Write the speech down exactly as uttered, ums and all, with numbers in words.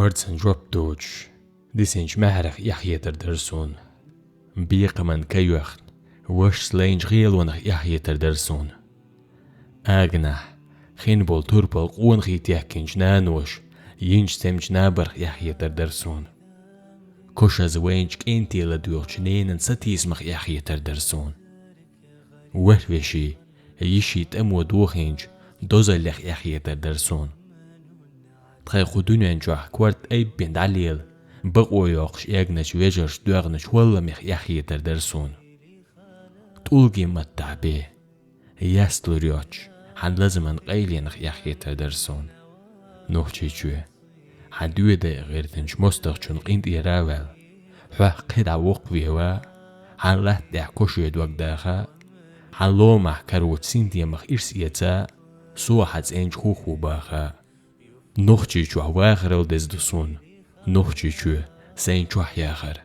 Марцан жоп доцуш, дисинчу маьхьарах эхь хетар дара суна. Бекхаман ка йоьхна, вашас лайначу гӀелонах эхь хетар дара суна. Аганахь, хин болу турпал къонахий теккинчу наноша, йинчу цемчу набарх эхь хетар дара суна. Кошаза вайначу кӀентий ладоьгӀучу ненан сатийсамах эхь хетар дара суна. Вархь веший, йиший тӀамо дохийначу дозаллех эхь хетар дара суна. Тхайн кху дуьнен чохь корта айббина дӀалела, бакъо йоккхуш эгначу вежарша доьгӀначу хӀолламех эхь хетар дара суна. ТӀулгийн маттахь бен, ясталур йоцуш, хьан лазаман къайленах эхь хетар дара суна. Нохчийчоь, хьан доьдай а гӀиртинчу мостагӀчун къинтӀера а ваьлла, хьох кхидӀа воккхаве ван, хьан латта тӀехь кошо дог даха, хьан ломахь карочу синтемах ирс эца, со хьан цӀенчу хуххо баха. Нохчийчохь вахарал деза ду суна, Нохчийчоь, сайн чохь яхар.